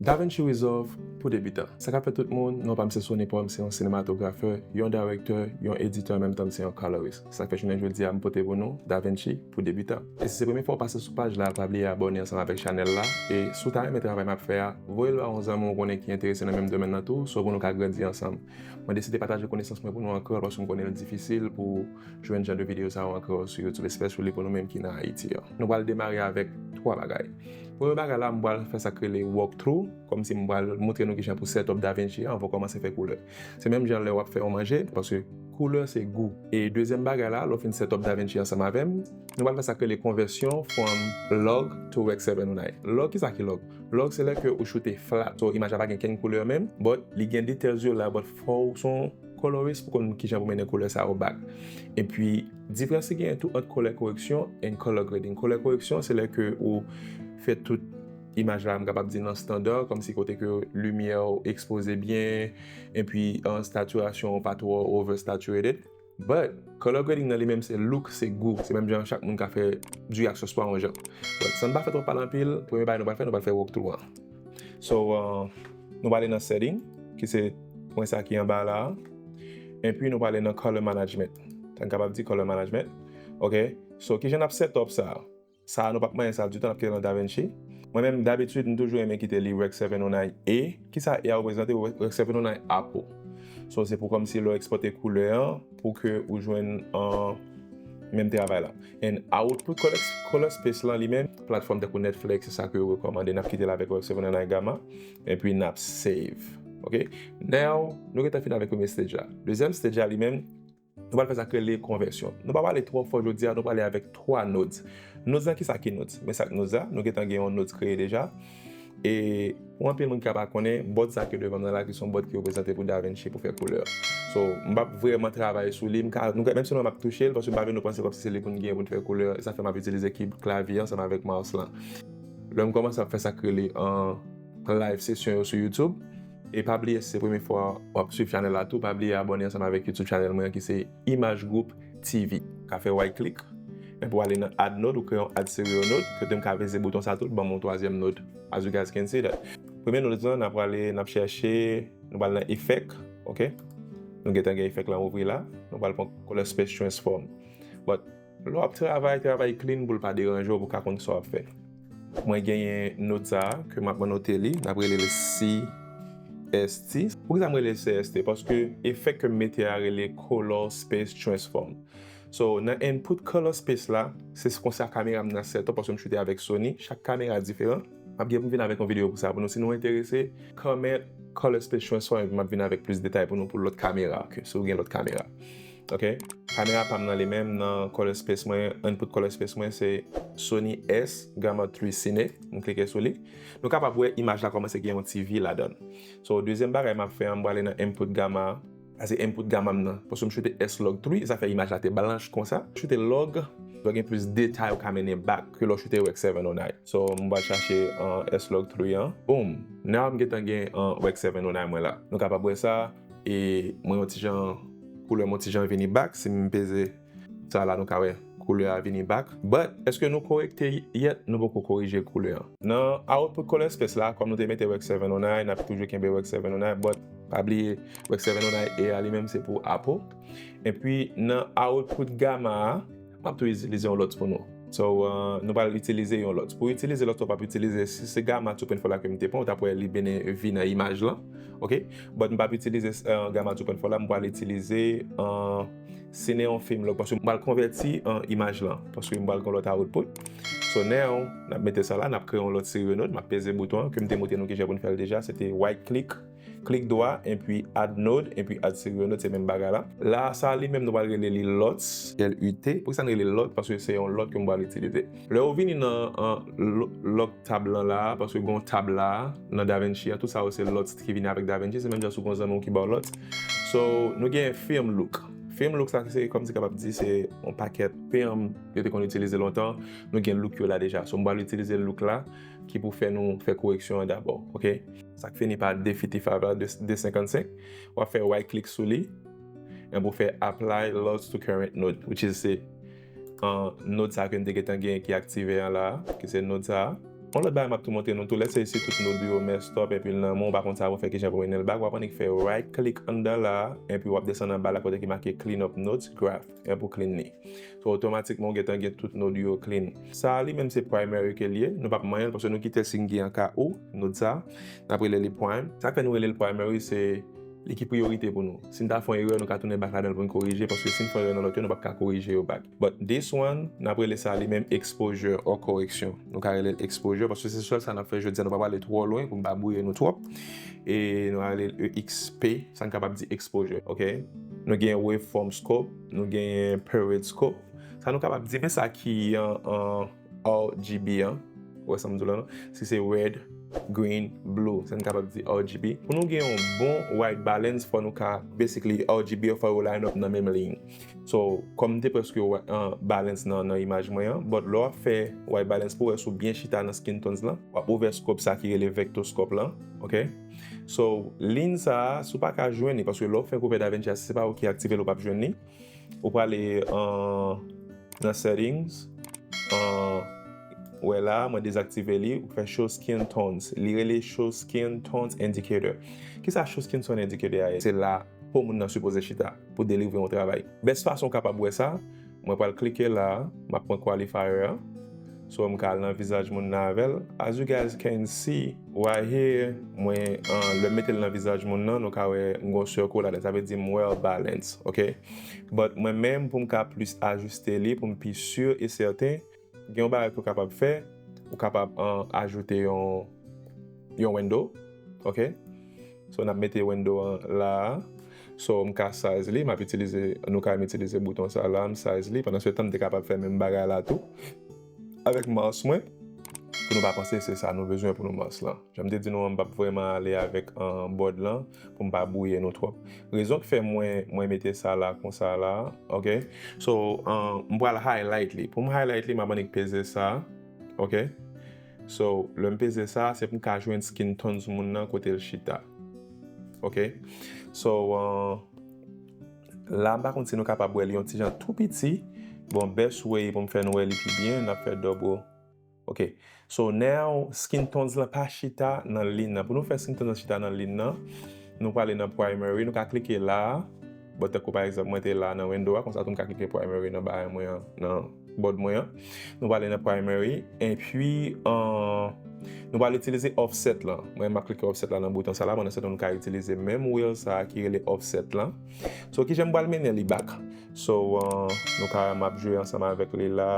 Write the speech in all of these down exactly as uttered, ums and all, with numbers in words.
DaVinci Resolve pou debitan. Sa k ap fèt tout moun, non pa m se Sony Paul, m se yon sinematografè, yon direktè, yon editè, an menm tan m se yon colorist. Sa k fè jounen jodi a m pote pou nou DaVinci pou debitan. E si se premye fwa w pase sou paj la, pa bliye abòne ansanm avèk chanèl la. E si w ta renmen travay m ap fè a, voye l ba yon zanmi w konnen ki enterese nan menm domèn nan tou, so pou nou ka grandi ansanm. Mwen deside pataje konesans mwen pou nou ankò, paske m konnen l difisil pou jwenn jan de videyo sa yo ankò sou YouTube, especially pou nou menm ki nan Ayiti an. Nou pral demare avèk twa bagay. Premye bagay la, m pral fè sa k rele walkthrough, kòmsi m pral montre nou kijan pou set up DaVinci an anvan w kòmanse fè koulè. Se menm jan lè w ap fè yon manje, paske koulè se gou. E dezyèm bagay la, lè w fin set up DaVinci ansanm avè m, nou pral fè sa k rele konvèsyon from log to Rec seven oh nine. Log, kisa ki log? Log se lè ke ou choute flat. So, imaj la pa gen kenn koulè menm, but li gen details yo la, but fò w se yon colorist pou konn kijan pou mennen koulè sa yo back. Epi, diferans ki genyen tou ant color correction and color grading. Color correction, se lè ke ou fè tout imaj la, m kapab di nan standard, kòmsi kote ke limyè w ekspoze byen, epi, uh, saturasyon w pa twò oversaturated. But, color grading nan li menm se look, se gou. Se menm jan chak moun ka fè du akseswa yon jan. But, san n pa fè twò pale anpil, premye bagay nou pral fè, nou pral fè walkthrough an. So, uh, nou pral ale nan setting, ki se pwen sa ki anba la. Epi nou pral ale nan color management. Sa n kapab di color management. Ok? So, kijan n ap set up sa? Sa a, nou p ap manyen sa ditou, n ap kite l nan DaVinci. Mwen menm, dabitid, m toujou renmen kite li Rec seven oh nine A. Kisa A a reprezante? Rec seven oh nine Apple. So, se pou kòmsi lè w ekspòte koulè an, pou ke ou jwenn, uh, menm travay la. And output color, color space lan li menm, platfòm tankou Netflix, se sa ke yo rekòmande. N ap kite l avèk Rec seven oh nine Gamma, epi n ap save. Ok? Now, nou gentan fin avèk premye stage la. Dezyèm stage la li menm, nou pral fè sa k rele konvèsyon. Nou pa pale twò fò jodi a, nou pale avèk twa nodes. Nodes lan, kisa ki nodes? Men sa k nodes la, nou gentan gen yon nodes kreye deja. E pou anpil moun ki ka pa konnen, board sa ki devan mwen la, ki se yon board ki reprezante pou DaVinci pou fè koulè. So, m p ap vrèman travay sou li, m ka, nou, menm si nou wè m ap touche l, paske m pa vle nou panse kòmsi se li pou n gen pou n fè koulè, e sa fè m ap itilize keyboard klavye ansanm avèk mouse lan. Lè m kòmanse ap fè sa k rele an live session yo sou YouTube, e pa bliye, si se premye fwa w ap swiv chanèl la tou, pa bliye abòne ansanm avèk YouTube chanèl mwen an ki se Image Group T V. Ka fè right click, epi w ale nan add node, ou kreye yon add serial node, kote m ka peze bouton sa tou, l ban m yon twazyèm node, as you guys can see that. Premye node lan, n ap prale, n ap chèche, nou pral nan effect, ok? Nou gentan gen effect lan ouvri la, nou pral pran color space transform. But, lè w ap travay, travay clean pou l pa deranje w, pou w ka konn sa w ap fè. Mwen genyen node sa a, ke m ap mwen note li, n ap rele l C S T. Poukisa m rele l C S T? Paske effect ke m mete a rele Color Space Transform. So, nan input color space la, se konsa kamera m nan set up, paske m choute avèk Sony. Chak kamera diferan. M ap gen pou m vin avèk yon videyo pou sa. Pou nou, si nou enterese, comment color space transform, epi m ap vin avèk plis detay pou nou pou lòt kamera, ok? Si w gen lòt kamera. Ok? Kamera pa m nan li menm, nan color space mwen, input color space mwen, se Sony S Gamma three Cine. M klike sou li. Nou kapab wè imaj la kòmanse gen yon ti vi ladan l. So, dezyèm bagay m ap fè an, m prale nan input gamma. Sa se input gamma m nan. Paske m choute S log three, sa fè imaj la te blanch konsa. Choute log, w gen plis detay ou ka mennen back ke lè w choute Rec seven oh nine. So, m pral chache, uh, S log three an. Boom! Now m gentan gen, uh, Rec seven oh nine mwen la. Nou kapab wè sa, e mwen yon ti jan, koulè m yon ti jan vini back. Si m peze sa la, nou ka wè koulè a vini back. But, èske nou korekte yet? Nou poko korije koulè an. Nan output color space la, kòm nou te mete Rec seven oh nine, n ap toujou kenbe Rec seven oh nine, but pa bliye, Rec seven oh nine A a li menm se pou Apple. Epi, nan output gamma a, m ap tou itilize yon lòt pou nou. So, uh, nou pral itilize yon lòt. Pou itilize lòt, ou p ap itilize, si se gamma two point four la ke m te pran, ou t ap wè li benen vi nan imaj lan. Ok? But m p ap itilize, uh, gamma two point four la, m pral itilize, uh, Cineon Film Log, paske m pral konvèti, uh, imaj lan, paske m pral gen lòt output. So now, n ap mete sa la, n ap kreye yon lòt serial node, m ap peze bouton an, ke m te montre nou kijan pou n fè l deja, se te right click, klik dwa, epi add node, epi add serial node, se menm bagay la. La, sa li menm nou pral rele li lots, L U T. Poukisa n rele lot? Paske se yon lot ke m pral itilize. Lè ou vini nan, an, lo-, log tab lan la, paske gen yon tab la, nan DaVinci an, tout sa yo se lots ki vini avèk DaVinci, se menm jan si w gen yon zanmi w ki ba w lots. So, nou gen film look. Film look sa se kòmsi kapab di se yon pakèt film yo te konn itilize lontan. Nou gen look yo la deja. So, m pral itilize look la ki pou fè nou fè koreksyon an dabò, ok? Sa k fini pa D fifty-five la, de, de senkannsenk. W ap fè right click sou li. Epi w fè apply lots to current node, which is se, uh, node sa ke n te gentan gen ki aktive an la, ki se node sa. Yon lòt bagay m ap tou montre nou tou, let's say si tout node yo messed up epi l nan men w, ou pa konn sa pou fè, kijan pou mennen l back, w ap annik fè right click anndan la, epi w ap desann anba la kote ki make clean up nodes graph, epi w clean li. So, otomatikman, w gentan gen tout node yo clean. Sa a li menm se primary ke l ye, nou p ap manyen l paske nou kite l si n gen an ka ou, node sa, n ap rele li prime. Sa k fè nou rele l primary, se li ki priyorite pou nou. Si n ta fè yon erè, nou ka tounen back ladan l pou n korije, paske si n fè yon erè nan lòt yo, nou p ap ka korije yo back. But this one, n ap rele sa li menm exposure or correction. Nou ka rele l exposure, paske se sèl sa n ap fè jodi a, nou pa prale twò lwen pou n pa bwouye nou twòp. E nou ka rele l E X P, sa n kapab di exposure, ok? Nou gen waveform scope, nou gen period scope. Sa nou kapab di, men sa ki an, an R G B an, ou wè sa m di w la non? Si se red, green, blue, sa n kapab di R G B. Pou nou gen yon bon white balance, fò nou ka, basically, R G B yo fò yo line up nan menm liy. So, kòm m te prèske wè, an, balance nan, nan imaj mwen an, but lè w ap fè white balance pou wè si w byen chita nan skin tones lan, w ap ouvè scope sa ki rele vectoscope lan, ok? So, liy sa a, si w pa ka jwenn li, paske lè w fè koupe DaVinci a, si se pa ou ki aktive l, ou p ap jwenn li. Ou prale an, nan settings, an, wè la, mwen dezaktive li, ou fè show skin tones. Li rele show skin tones indicator. Kisa show skin tones indicator a ye? Se la po moun nan sipoze chita pou delivre yon travay. Best fason w kapab wè sa, mwen pral klike la, m ap pran qualifier an. So, m ka al nan vizaj moun nan avè l. As you guys can see, right here, mwen, an, lè m mete l nan vizaj moun nan, nou ka wè m gon circle ladan. Sa vle di m well balance, ok? But mwen menm, pou m ka plis ajiste li, pou m pi sur e sèten, gen yon bagay ke w kapab fè, ou kapab, an, ajoute yon, yon window, ok? So, n ap mete window an la a. So, m ka size li, m ap itilize, nou ka itilize bouton sa la, m size li. Pandan se tan, m te kapab fè menm bagay la tou. Avèk mouse mwen, pou nou pa panse se sa nou bezwen pou nou mouse lan. Jan m te di nou an, m p ap vrèman ale avèk, an, board lan, pou m pa bwouye nou twòp. Rezon ki fè mwen, mwen mete sa la, konsa la, ok? So, an, m pral highlight li. Pou m highlight li, m ap annik peze sa, ok? So, lè m peze sa, se pou m ka jwenn skin tones moun nan kote l chita. Ok? So, uh, la, m pa konn si nou kapab wè li yon ti jan tou piti. Bon, best way pou m fè nou wè li pi byen, n ap fè double. Ok. So, now, skin tones lan pa chita nan liy nan. Pou nou fè skin tones lan chita nan liy nan, nou prale nan primary, nou ka klike la. Bon, tankou pa egzanp, mwen te la nan window a, konsa tou m ka klike primary nan bagay mwen an, nan board mwen an. Nou prale nan primary, epi, uh, nou pral itilize offset lan. Mwen, m ap klike offset la nan bouton sa la, pandan se tan nou ka itilize menm wheel sa a ki rele offset lan. So, kijan m pral mennen li back? So, uh, nou ka, m ap jwe ansanm avèk li la,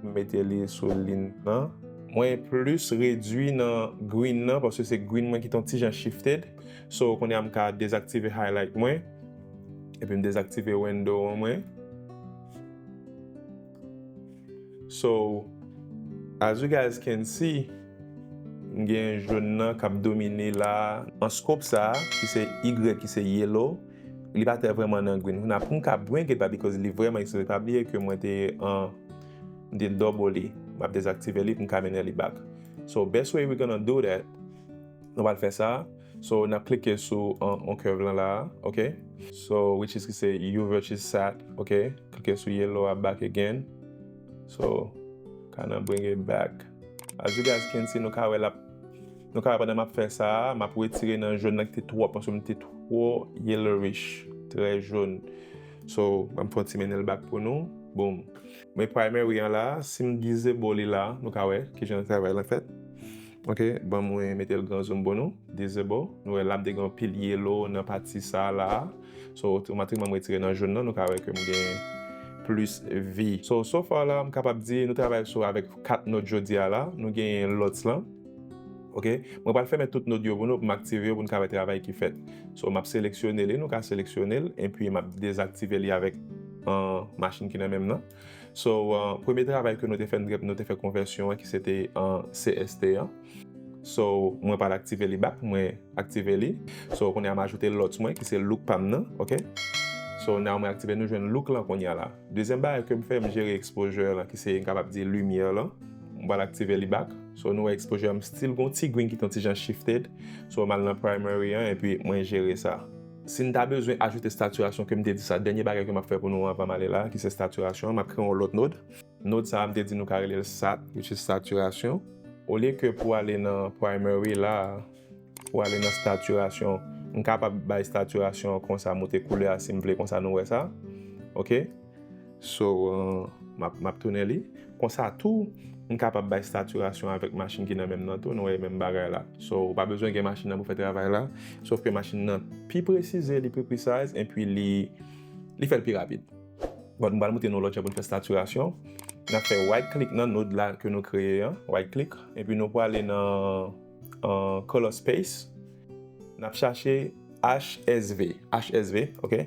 mete li sou liy nan. Mwen plis redwi nan green nan, paske se green mwen ki t on ti jan shifted. So, kounye a m ka dezaktive highlight mwen. Epi m dezaktive window an mwen. So, as you guys can see, m gen jòn nan k ap domine la. An scope sa a, ki se Y, ki se yellow, li pa te vrèman nan green. Kounye a pou m ka bring it back, because li vrèman exposed. Pa bliye ke mwen te an, m te double li. M ap dezaktive li pou m ka mennen li back. So, best way we gonna do that, nou pral fè sa. So, n ap klike sou on, on curve lan la, ok? So, which is ki se U versus sat, ok? Klike sou yellow a back again. So, kinda bring it back. As you guys can see, nou ka wè l ap, nou ka wè pandan m ap fè sa, m ap retire nan jòn nan ki te twòp, paske m te twò yellowish, trè jòn. So, ban m fè yon ti mennen l back pou nou. Boom. Men primary an la, si m disable li la, nou ka wè kijan travay lan fèt. Ok, ban mwen mete l gran zoom pou nou. Disable. Nou wè la m te gen yon pil yellow nan pati sa la. So, otomatikman m retire nan jòn nan, nou ka wè ke m gen plis vi. So, so far la, m kapab di nou travay sou avèk kat node jodi a la. Nou genyen lots lan. Ok? Mwen pral fèmen tout node yo pou nou, pou m aktive yo, pou n ka wè travay ki fèt. So, m ap seleksyone li, nou ka seleksyone l, epi m ap dezaktive li avèk, uh, machin ki nan men m nan. So, uh, premye travay ke nou te fè, nou te fè konvèsyon an, ki se te, uh, C S T an. So, mwen pral aktive li back, mwen aktive li. So, kounye a m ajoute lots mwen, ki se look pa m nan, ok? So, now mwen aktive, nou jwenn look lan kounye a la. Dezyèm bagay ke m fè, m jere exposure lan, ki se, m kapab di, limyè lan. M pral aktive li back. So, nou wè exposure m still gon ti green ki t on ti jan shifted. So, m al nan primary an, epi mwen jere sa. Si n ta bezwen ajoute saturasyon, ke m te di sa, dènye bagay ke m ap fè pou nou anvan m ale la, ki se saturasyon, m ap kreye yon lòt node. Node sa a, m te di nou ka rele l sat, which is saturasyon. Olye ke pou ale nan primary la, pou ale nan saturasyon, m kapab bay saturasyon an konsa, moute koulè a si m vle, konsa nou wè sa. Ok? So, uh, m ap, m ap tounen li. Konsa tou, m kapab bay saturasyon avèk machin ki nan men m nan tou, nou wè menm bagay la. So, ou pa bezwen gen machin nan pou fè travay la, sof ke machin nan pi presize, li pi precise, epi li, li fè l pi rapid. Bon, m pral montre nou lòt jan pou n fè saturasyon. N ap fè right click nan node la ke nou kreye an, right click, epi nou prale nan, uh, color space. N ap chache H S V, H S V, ok?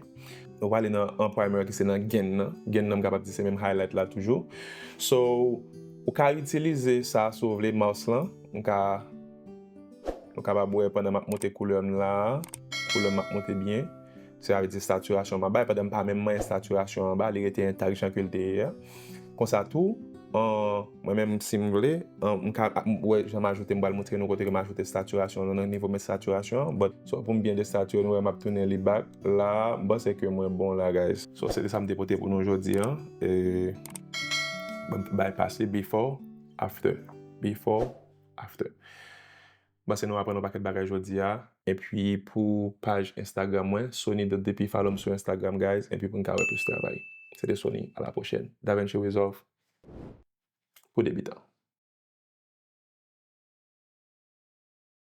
Nou prale nan, an primer ki se nan gain nan. Gain nan, m kapab di se menm highlight la toujou. So, ou ka itilize sa si w vle, mouse lan. M ka, nou kapab wè pandan m ap monte koulè m la, koulè m ap monte byen. Sa vle di saturasyon m ap bay, pandan m pa menm manyen saturasyon anba, li rete entak jan ke l te ye a. Konsa tou, an, mwen menm si m vle, an, m ka, m wè jan m ajoute, m pral montre nou kote ke m ajoute saturasyon nan, nan nivo men saturasyon an, but so pou m byen desatire, nou wè m ap tounen li back la, m panse ke mwen bon la, guys. So se te sa m te pote pou nou jodi an. E, bon, bay pase before, after, before, after. M panse nou aprann yon pakèt bagay jodi a. Epi pou paj Instagram mwen, Sony Dot D P, follow m sou Instagram, guys, epi pou n ka wè plis travay. Se te Sony, a la pwochèn. DaVinci Resolve pou debitan.